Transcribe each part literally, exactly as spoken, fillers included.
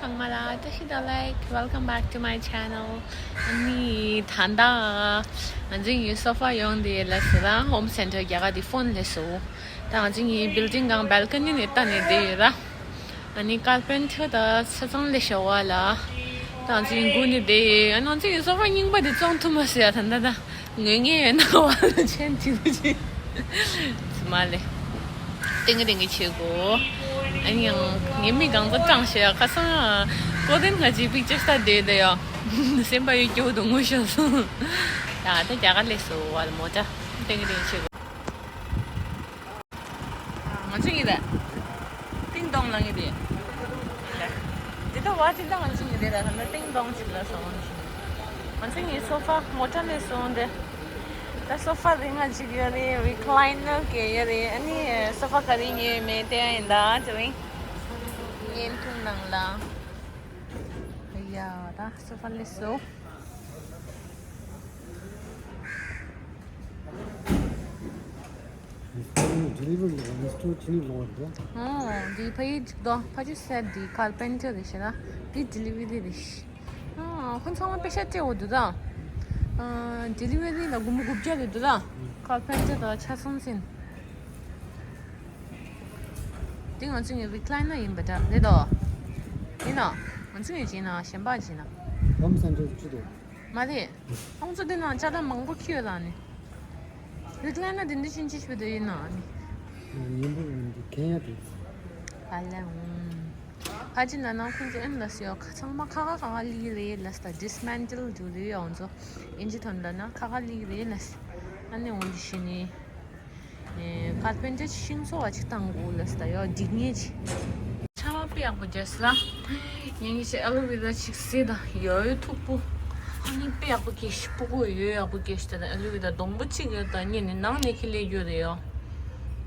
ཚང་མ་ལ་བཀྲ་ཤིས་བདེ་ལེགས། Welcome back to my channel. ཨ་ནི་ད་ལྟ་ང་ཚོ་ཡི་སོ་ཕ་ཡོང་དེ་ལ་ཟེར་ད་ཧོམ་སེན་ཊར་རྒྱ་གར་དེ་ཕོན་ལས་སོ། ད་ང་ཚོ་ཡི་བིལ་ཌིང་སྒང་བལ་ཀ་ནི་ནས་ལྟ་ནས་བསྡད་ཡོད་ར། ཨ་ནི་ཀར་པེན་ཊར་ད་ཆ་ཚང་ལས་ཤོར་བ་ལ། ད་ང་ཚོ་ཡི་སྒུག་ནས་བསྡད་ཡོད། ཨ་ང་ཚོ་ཡི་སོ་ཕ་རྙིང་པ་དེ་བཙོང་ཐུབ་མ་སོང་ཡ། ད་ད་ད། ངོས་ངན་ཡོད་ན་བ་ལ་ཆེན་ཅི་ལུ་ཅི། ཙི་མ་ལེ། ཏིང་ཏིང་གི་ཆེ་གོ། ཨ་ནི་ཡང་ངའི་མི་གང་ཚོ་གྲངས་ཤེས་ཁ་སང་ཀོ་ཏན་ང་ཅི་པིག་ཅར་ལྟ་བསྡད་དེ་ཡོ། སེམས་པ་ཡོད་སྐྱོ་དུ་ངུ་ཤོར་སོང་། ཡ་ད་རྒྱ་གར་ལས་སོ་བ་ལ་མོ་ཊ། ཏིང་ཏིང་ཆེ་གོ། ང་ཚོ་ཡིན་རེད། ཏིང་ཏོང་ལ་ངེས་རེད། འདི་ལྟ་བ་ཅི་ལྟ་ང་ཚོ་ཡིན་རེད་ལ་ད་ལྟ་ཏིང་ཏོང་ཅིག་ལ་སོང་ང་ཚོ་ཡིན་སོ་ཕ་མོ་ཊ་ནས་སོང་སྟེ། ད་སོ་ཕ་རིང་ང་ཅིག་ཡོད་རེད། རི་ཁི་ལའི་ནར་གས་ཡོད་རེད། ཨ་ནི་སོ་ཕ་ག་རེ་ཉོས་མེད་དེ་ཡིན་ད་དེ་རིང་བརྙན་ཐུང་ནང་ལ། ཡ་ད་སོ་ཕ་ལས་སོ། ཨོ། འདི་ཕ་ཡི་ཅིག་དོ། ཕ་ཆུ་སེར་འདི་ཀར་པེན་ཊར་རེད་ཤག་ན། འདི་ཌི་ལི་ཝ་རི་རེད་ཤག་ཨ། ཁོ་ཚང་མ་པེ་ཤ་སྤྲད་འོ་འདུག་ད། ཨ། ཌི་ལི་ཝ་རི་ལ་དགུ་མོ་དགུ་བརྒྱ་རེད་འདུག་ད། ཀར་པེན་ཊར་དང་ཆ་ཚང་ཟིན། འདི་ང་ཚོ་ཡི་རི་ཁི་ལའི་ནར་ཡིན་པ་འདྲ་རེད་དོ། ཡིན་ནོ། ང་ཚོ་ཡི་བྱིན་ན་གཞན་པ་བྱིན་ན། ཧོམ་སེན་ཊར་ཅི་འདུག་མ་རེད། ཁོང་ཚོ་འདི་ནང་ཅ་ལག་མང་པོ་ཁྱེར་ཡོད་ལ་ནི། རི་ཁི་ལའི་ནར་དེ་འདྲ་ཕྱིན་ཅི་ཞུ་དེ་ཡིན་ན་ནི། ཉིན་པོ་ཡིན་འདི་གན་ཡ་དེ། ཨ་ལ་ཨུམ། ཕ་ཅི་ན་ན་ཁོང་ཚོ་ཨེན་ལ་སི་ཡོ་ཁ་ཚང་མ་ཁ་ཁ་ཁ་ཁ་ལི་རེད་ལ་སྟ་ཌིས་མན་ཊལ་འཇུ་རེད་ཡོང་ཚོ། ཨིན་ཇི་ཐོན་ལ་ན་ཁ་ཁ་ལི་རེད་ལ་སི། ཨ་ནི་འོང་འདི་ཤི་ནི། ཀར་པེན་ཊར་ཤིང་བཟོ་བ་ཅིག་བཏང་དགོས་ལ་སྟ་ཡོ་འགྲིག་ངེས་ཅི། ཆར་པ་དཔེ་ཡག་པོ་རྒྱག་སོང་། ངས་ངས་ཨ་ལོ་ཝེ་ར་ཅིག་བཟས་དང་ཡོ་ཡོ་མཐུག་པོ། ཨ་ནི་དཔེ་ཡག་པོ་སྐྱེས་ཤི་སྤུ་གུ་ཡོ་ཡག་པོ་སྐྱེས་ཤི་ད་ཨ་ལོ་ཝེ་ར་སྡོང་པོ་གཅིག་ཡོད་ད་ཉེ་ནས་ནང་ནས་ཁྱི་ལས་རྒྱུ་རེད་ཡོ།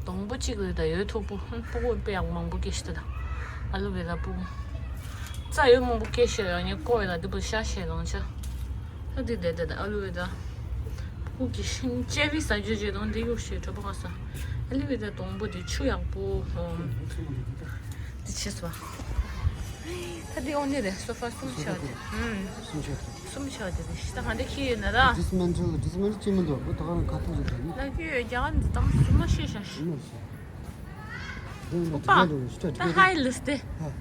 སྡོང་པོ་གཅིག་རེད་ད་ཡོ་མཐུག་པོ་སྤུ་གུ་དཔེ་ཡག་མང་པོ་སྐྱེས་ཤི་ད་ཨ་ལོ་ཝེ་ར་སྤུ་གུ། རྩ་ཡོ་མང་པོ་སྐྱེས་ཤི་ཡོ་ངས་ཀོ་ཡོ་ད་འདི་པོ་ཤ་ཤེ་ལང་ཆ། ད་འདི་དེ་དེ་ད་ཨ་ལོ་ཝེ་ར། ཕུག་གི་ཤིང་ཅེ་རི་ཟ་རྒྱུ་བརྗེད་དང་འདི་གཡུག་ཤེས་གྲོད་པ་ཁ་ས། ཨ་ལི་བི་ད་སྡོང་པོ་འདི་ཆུ་ཡག་པོ་ཧོམ། འདི་ཆེ་སོ། ད་འདི་ཨོ་ནི་རེད་སོ་ཕ་གསུམ་ཆགས་ཏེ། ཧུམ། གསུམ་ཆགས་ཏེ། གསུམ་ཆགས་ཏེ་རེད་ཤི་ད་ག་འདི་ཁྱི་ཡོད་ན་ར། ཌིས་མན་ཊལ་ཌིས་མན་ཊལ་ཅི་མི་འདུག་བུ་ད་ག་རང་ཁ་ཐུག་རེད་ད་ནི། ལ་ཁྱི་ཡོད་རྒྱ་གར་འདི་དང་གསུམ་མ་ཤེས་ཤག་ཤི། གསུམ་མ་ཤེས། འདི་ནི་ཨུ་པ། ཌིས་མན་ཊལ་ཤི་ད་ཧའི་ལིས་ཏེ། ཧ།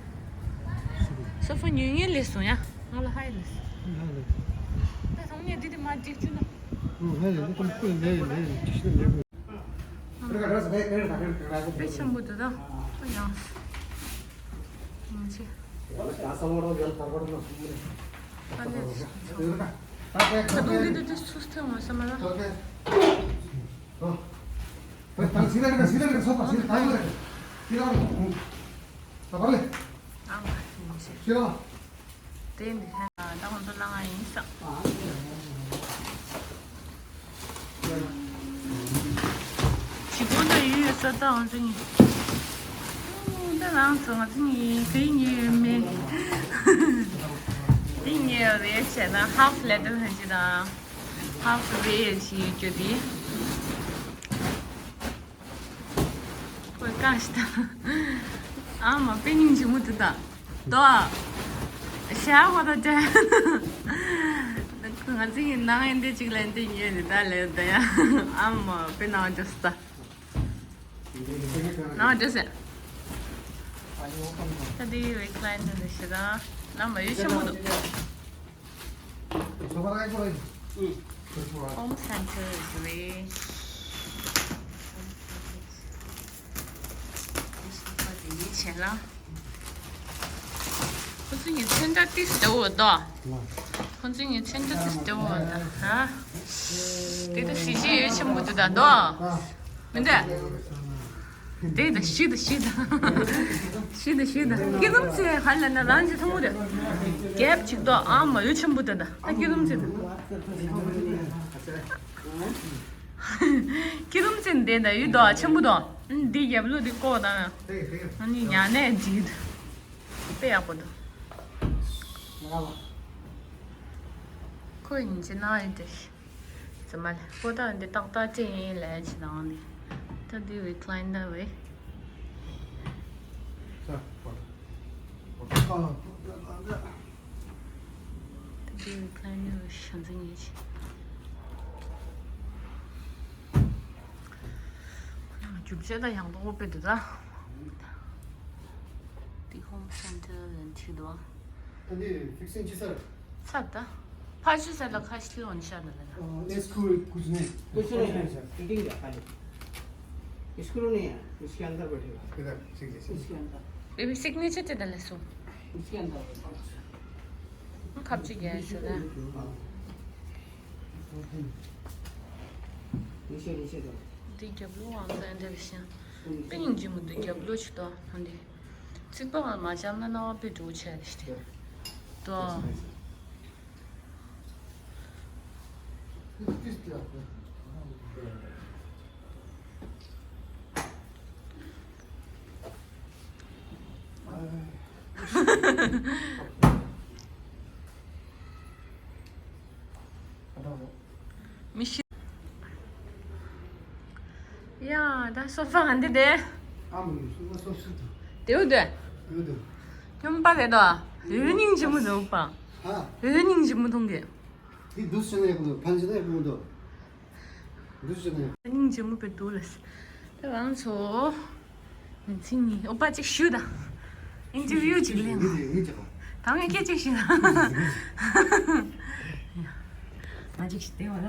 སོ་ཕ་ཉུང་ཉུང་ལས་སོང་ཡ། ང་ལ་ཧའི་ལིས། ཧའི་ལིས། ད་སོང་ཉེ་འདི་དེ་མ་འགྲིག་ཆུ་ན། ཧའི་ལིས་ནི་ཀུན་ཀུན་ལས་ལས་ལས་ཅི་ཤི་ལས་ལས། དཔེ་ཆེན་པོ་འདུག་ད། ཨ་ཡང་། ཡང་ཆེ། ཨ་ལེ། ད་དུང་འདི་འདི་འདི་སུས་ཐེངས་མ་བསམ་མ་ལ། ཨ་མ་ཡིན་ཆེ། དེ་འདི་ཧ་ད་ང་ཚོ་ལ་ང་ཡིན་ས། ཞི་པོ་ན་ཡུལ་ཡོད་ས་ད་ང་ཚོ་ཡིན། ད་རང་ཚོ་ང་ཚོ་ཡིན་ག་ཡིན་ཡོད་མེད། དེ་ཉེ་རེད་བྱས་ན་ཧཱ་ཕི་ལེ་ཊར་ཧན་ཅི་དང་ཧཱ་ཕི་རེ་ཡོད་ཅི་ཡོད་རྒྱུ་དེ། ཁོས་བཀག་ཤི་ད། ཨ་མ་དཔེ་སྙིང་རྗེ་མོ་དེ་ད། དོ། ཤ་བ་ད་དེ། ང་ཚོ་ཡི་ནང་ཡིན་དེ་གཅིག་ལན་དེ་ཉོས་ནི་ད་ལས་ད་ཡ། ཨ་མ་དཔེ་ནང་འགྲོ་སི་ད། ནང་འགྲོ་སི། ད་དེ་རི་ཁི་ལའི་ནར་རེད་ཤི་ད། ནང་མ་ཡུལ་ཆེན་མོ་འདུག་ཧོམ་སེན་ཊར་རེད། བྱས་ན། ཁོ་ཚོ་ངའི་ཚན་ཁྲ་ཏིས་འདྲ་བོ་དོ། ཁོ་ཚོ་ངའི་ཚན་ཁྲ་ཏིས་འདྲ་བོ་དོ། ཧ། དེ་ད་གཟི་བརྗིད་ཡོད་ཆེན་པོ་དེ་ད་དོ། མི་འདྲ། དེ་ད་ཤི་ད་ཤི་ད། ཤི་ད་ཤི་ད། སྐྱིད་སྡུག་ཚེ་ཧ་ལ་ན་རང་གི་ཐུང་ངུ་རེད། རྒྱབ་ཅིག་དོ་ཨ་མ་ཡོད་ཆེན་པོ་དེ་ད། ཨ་སྐྱིད་སྡུག་ཚེ་ད། སྐྱིད་སྡུག་ཚེ་འདི་ད་ཡོད་དོ་ཆེན་པོ་དོ། འདི་རྒྱབ་ལོགས་འདི་ཀོ་དང་། ཨ་ནི་ཡང་ནས་འདི་དཔེ་ཡག་པོ་འདུག་ཁོ་ཡིན་ཅི་ན་ཡིན་ཏེ། ཙི་མ་ལ་ཀོ་ད་འདི་ཏག་ཏག་ཅི་ཡིན་ལས་ཅི་དང་ནི། ད་འདི་རི་ཁི་ལའི་ནར་རེད། ཨ། དེ་རིང་ཁ་ནས་ཞང་ཚིག་ངེས་ཆེ། རྒྱུ་ཆ་ད་ཡང་དོ་དཔེ་འདུག་ད། དེ་ཧོམ་སེན་ཊར་ལ་འཁྲིད་འདུག་ད་འདི་ཕིག་སིང་ཅི་ས་རེད། ས་ད། ཕ་ཆུ་ས་ལ་ཁ་ཤི་ལོན་ཤ་ད་ལ་ན། ཨ་ཨེ་སི་ཀུ་རུ་ཀུ་ཆུ་ནས། कुछ नहीं है। मीटिंग है खाली। स्क्रू नहीं है, इसके अंदर बैठेगा। किधर? ठीक है, ठीक है। इसके अंदर। बेबी सिग्नेचर ते डाले सो। इसके अंदर बैठेगा। खप जी गया है सर। हाँ। नीचे, नीचे करो। दी जबलू आम दा अंदर विषय। पेन जी मुद्दे जबलू छितो हंदी। सिक पर मा जाम ना नवा पे दो छे रिश्ते। तो མི་ཤི། ཡ་ད་སོ་ཕ་ག་འདི་དེ། ཨ་མ་ཡོད་སོ་ཕ་སོ་སོ་དང་། དེའུ་དེ། དེའུ་དེ། ཁྱོད་པ་རེད་དོ། ཡོད་སྙིང་རྗེ་མོ་འདུག་པ། ཧ། ཡོད་སྙིང་རྗེ་མོ་མཐོང་གི། འདི་འདུག་ཟེར་ན་ཡག་པོ་འདུག་ཕན་ཆད་ན་ཡག་པོ་འདུག་འདུག་ཟེར་ན་ཡག་སྙིང་རྗེ་མོ་དཔེ་འདུག་ལ། ད་རང་ཚོ། ང་ཚོ་གཉིས་ཨོ་པ་གཅིག་ཞུ་དང་། ཨིན་ཊར་བིའུ་གཅིག་ལེན། ངས་ངས་ཅི་ག་ད་ངས་སྐད་ཅིག་ཞུ་དང་། ང་གཅིག་ཞིག་བལྟས་པ་ལ།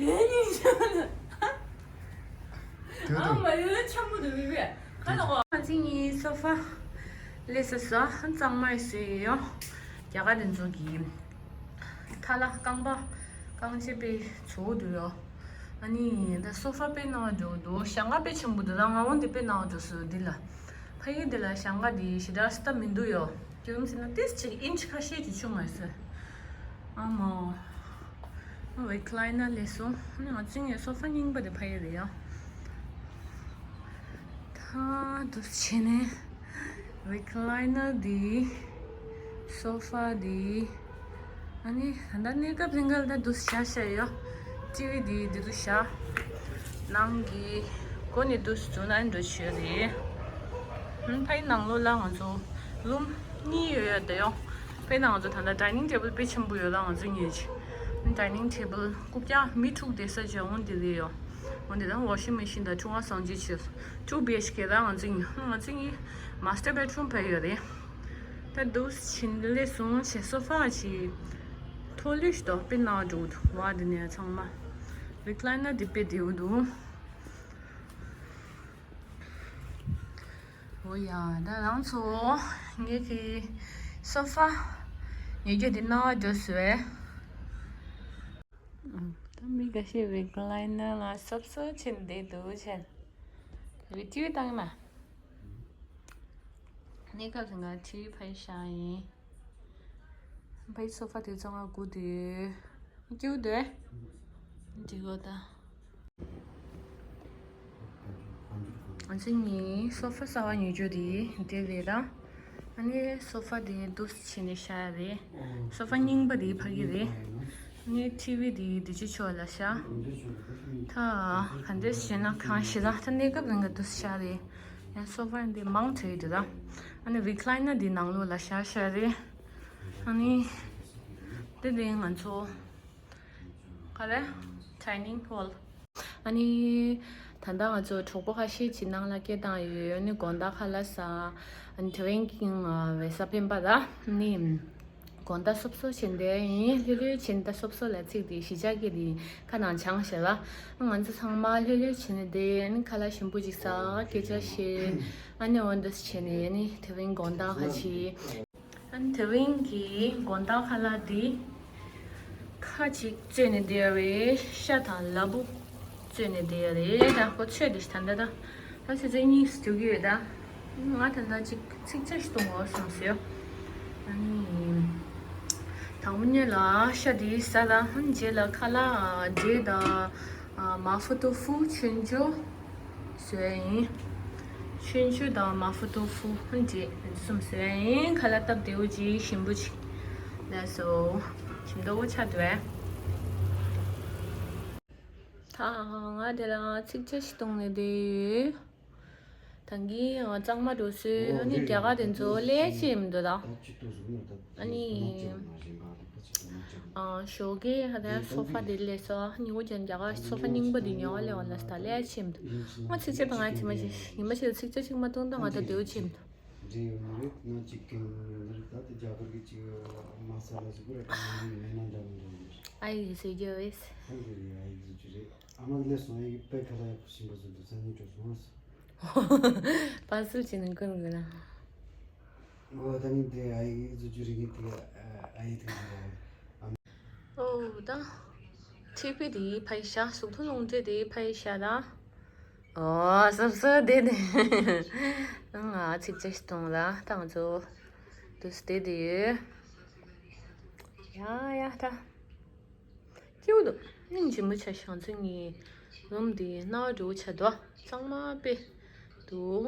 ཨེ་ནི་ཞུ་དང་། ཨ་མ་ཡོད་ཆེན་པོ་འདུག་མི་བས། ཁ་ལ་གོ་ང་ཚོ་གཉིས་སོ་ཕ་ལས་ས་ས་གཙང་མ་ཡི་སུ་ཡོད། རྒྱ་གར་དེ་ཚོ་གི་ཐ་ལ་རྐང་པ་རྐང་རྗེས་པའི་བྱོ་འདུག་ཡོད། ཨ་ནི་ད་སོ་ཕ་དཔེ་ནང་འགྲོ་འདུག་ཞང་ཀ་དཔེ་ཆེན་པོ་འདུག་ད་ང་འོང་དེ་དཔེ་ནང་འགྲོ་སོ་འདི་ལ། ཕ་གི་འདི་ལ་ཞང་ཀ་འདི་ཞེ་དྲག་སྟབས་མི་འདུག་ཡོད། རྒྱུ་མཚན་ན་ཏིས་ཅིག་ཨིན་ཆི་ཁ་ཤས་ཀྱི་ཆུང་མ་སོ། ཨ་མ། རི་ཀ་ལའི་ནར་ལས་སོང་། ཨ་ནི་ང་ཚོའི་ངའི་སོ་ཕ་རྙིང་པ་དེ་ཕ་གི་རེད་ཡ། ད་འདུག་བྱས་ནས་རི་ཀ་ལའི་ནར་འདི། སོ་ཕ་འདི། ཨ་ནི་ད་ལྟ་གནས་སྐབས་རིང་ག་ལ་ད་འདུག་བཞག་བཞག་ཡོད། ཊི་ཝི་འདི་འདི་འདུག་བཞག་ནང་གི་སྒོ་ནས་འདུག་བཙུགས་ན་འགྲོ་ཆོད་རེད། ཨ་ནི་ཕ་གི་ནང་ལོགས་ལ་ང་ཚོ་རུམ་གཉིས་ཡོད་ཡོད་དེ་ཡོད། དཔེར་ན་ང་ཚོ་ད་ལྟ་ཌའི་ནིང་ཊེ་བལ་དཔེ་ཆེན་པོ་ཡོད་ལ་ང་ཚོ་གཉིས་ཀྱི། ཌའི་ནིང་ཊེ་བལ་རྐུབ་བཀྱག་མི་དྲུག་བསྡད་ས་ཅིག་འོང་དེ་རེད་ཡོད། འོང་དེ་དང་ཝ་ཤིང་མེ་ཤིན་དང་ཆུང་བ་སངས་རྒྱས་ཆེ། ཊུ་བི་ཨེཆ་ཀེ་ར་ང་ཚོ་གཉིས་ང་ཚོ་གཉིས་མ་སི་ཊར་བེད་རུམ་ཕ་ཡོད་རེད། ད་འདུག་ཕྱིན་ལས་སོང་བྱས་སོ་ཕ་ཅིག་མཐོ་ལོས་ཤིག་དོག་པའི་ནང་འགྲོ་འདུག་བ། དེ་ནས་ཚང་མ་རི་ཀ་ལའི་ནར་དེ་དཔེ་བདེ་བོ་འདུག་འོ་ཡ། ད་རང་ཚོ་ངེད་ཀྱི་སོ་ཕ་ཉོ་རྒྱུ་དེ་ནང་འགྲོ་སོང་བས། ད་མི་འགའ་ཤས་རི་ཀ་ལའི་ནར་ལ་སོབ་སོབ་བྱས་བསྡད་འདུག་བྱས། རི་ཊི་ཝི་བཏང་ན། གནས་སྐབས་སུ་ང་ཊི་ཝི་ཕ་གི་བཞག་ཡིན། ཕ་གི་སོ་ཕ་དེ་ཚོ་ང་སྒུག་སྡོད། སྐྱིད་པོ་འདུག་འགྲིག་གོ་ད། ང་ཚོ་གཉིས་སོ་ཕ་གསར་པ་ཉོ་རྒྱུ་དེ་འདི་རེད་ད། ཨ་ནི་སོ་ཕ་དེ་འདུག་སེ་བྱས་ནས་བཞག་ཡ་རེད། སོ་ཕ་རྙིང་པ་དེ་ཕ་གི་རེད། ཨ་ནི་ཊི་ཝི་དེ་དེ་ཅི་ཆོག་ལ་བཞག་ད་ག་འདྲས་བྱས་ན་གང་ཞེ་ད་ད་གནས་སྐབས་རིང་ག་འདུག་སེ་བཞག་རེད། ཡང་སོ་ཕ་འདི་མང་དྲགས་འདུག་ད། ཨ་ནི་རི་ཀ་ལའི་ནར་འདི་ནང་ལོགས་ལ་བཞག་བཞག་རེད། ཨ་ནི་འདི་འདི་ང་ཚོ་ག་རེ་ཌའི་ནིང་ཧོལ། ཨ་ནི་ད་ལྟ་ང་ཚོ་གྲོགས་པོ་ཁ་ཤས་ཀྱི་ནང་ལ་སྐད་བཏང་ཡོད། ཨ་ནི་དགོང་དག་ཁ་ལག་ཟ། ཨ་ནི་དེ་རིང་གི་ང་བེ་ས་སྤེན་པ་ད་ནི། དགོང་དག་སོབ་སོབ་བྱས་བསྡད་ཡིན། ལྷོད་ལྷོད་བྱས་ད་སོབ་སོབ་ལ་ཚིག་དེ་གཞིས་ཆགས་ཀྱི་དེ་ཁ་ནང་བྱང་ཞེས་ལ། ང་ཚོ་ཚང་མ་ལྷོད་ལྷོད་བྱས་ནས་བསྡད། ཨ་ནི་ཁ་ལག་ཞིམ་པོ་ཅིག་ཟ། སྐད་ཆ་བཤད། ཨ་ནི་འོ་འདུག་སེ་བྱས་ནས་ཨ་ནི་དེ་རིང་དགོང་དག་ཁ་ཕྱི། ཨ་ནི་དེ་རིང་གི་དགོང་དག་ཁ་ལག་འདི་ཁ་ཅིག་བཙོས་ནས་བསྡད་ཡོད་རེད། ཤ་དང་ལ་ཕུག་བཙོས་ནས་བསྡད་ཡོད་རེད། ད་ཁོ་ཚོས་འདི་ད་ལྟ་ད་ད་ཆུ་ཚོད་གཉིས་སུ་འགྲོ་གི་ཡོད་ད། ང་ད་ལྟ་ཅིག་ཚིག་ཆ་ཞིག་གཏོང་དགོས་བསམ་སོང་། ཨ་ནི་དང་པོ་ཉིད་ལ་ཤ་འདི་ཟ་ད། ཨ་ནི་རྗེས་ལ་ཁ་ལག་འབྲས་དང་མ་ཧྥུ་ཏོ་ཧྥུ་ཆུན་ཅོ། བཟོས་ཡིན། ཆུན་ཆུ་དང་མ་ཧྥུ་ཏོ་ཧྥུ་ཧུན་ཅེ་གསུམ་བཟོས་ཡིན། ཁ་ལག་སྟབས་བདེ་བོ་ཅིག་ཞིམ་པོ་ཅིག་ལགས་སོ། ཞིམ་མདོག་པོ་ཆགས་འདུག་པས། ད་ང་དེ་ལ་ཚིག་ཆ་ཞིག་གཏོང་ནས་བསྡད་ཡོད། ད་གིན་གཙང་མ་འགྲོ་སྲོལ་ཨ་ནི་རྒྱ་གར་དེ་ཚོ་ལས་ཅི་མི་འདུག་ད། ཨ་ནི། ཞོགས་ཀས་ཧ་ད་སོ་ཕ་དེ་ལས་སོ་ཉི་འོ་ཅན་རྒྱ་གར་སོ་ཕ་རྙིང་པ་དེ་ཉོ་བ་ལས་བ་ལ་ད་ལས་ཅི་མི་འདུག་ང་ཚིག་ཆ་དང་ང་ཚིག་མ་ཤེས་ཡིན་མ་ཤེས་ཚིག་ཆ་ཅིག་མ་གཏོང་ད་ང་ད་དེའུ་ཅི་མི་འདུག་འདྲེ་ཡོད་ནི་རེད། ང་གཅིག་གིན་ནི་རེད། ད་དེ་རྒྱ་གར་གི་གཅིག་མ་ས་ལ་ཟིག་རེད། ད་ང་ཡིན་ན་འདྲ་མི་འདྲ་ཡིན། ཨ་ཡིག་ཟེར་རྒྱུ་བས། ཧང་གི་རེད། ཨ་ཡིག་ཟེར་རྒྱུ་རེད། ཨ་མ་ལས་སོང་ཨ་ཡིག་དཔེ་ཁ་ལ་ཡག་པོ་ཤིང་པ་ཟེར་དུ་ས་ནི་གྲོ་སོང་ཨ་སོ། པ་སུལ་གྱི་ནང་ཀུན་དགོས་ན། ཨོ་ད་ནི་དེ་ཨ་ཡིག་ཟེར་རྒྱུ་རེད། ངས་དེ་ཨ་ཡིག་དེ་ཨོ་ད། ཁྲིག་པི་དེ་ཕ་ཡི་ཤ་གཟུགས་ཐོག་ལོངས་སྤྲད་དེ་ཕ་ཡི་ཤ་ད། ཨོ་སོབ་སོབ་དེ་དེ། ང་ཚིག་ཆ་ཞིག་གཏོང་ལ་ཏང་ཚོ། དུས་དེ་དེ་ཡོད། ཡ་ཡ་ད། སྐྱིད་པོ་འདུག་སྙིང་རྗེ་མོ་ཆ་ཤང་ཚུན་ངའི་རུམ་དེ་སྣང་བ་འགྲོ་ཆ་དོ་གཙང་མ་དཔེ་འདུག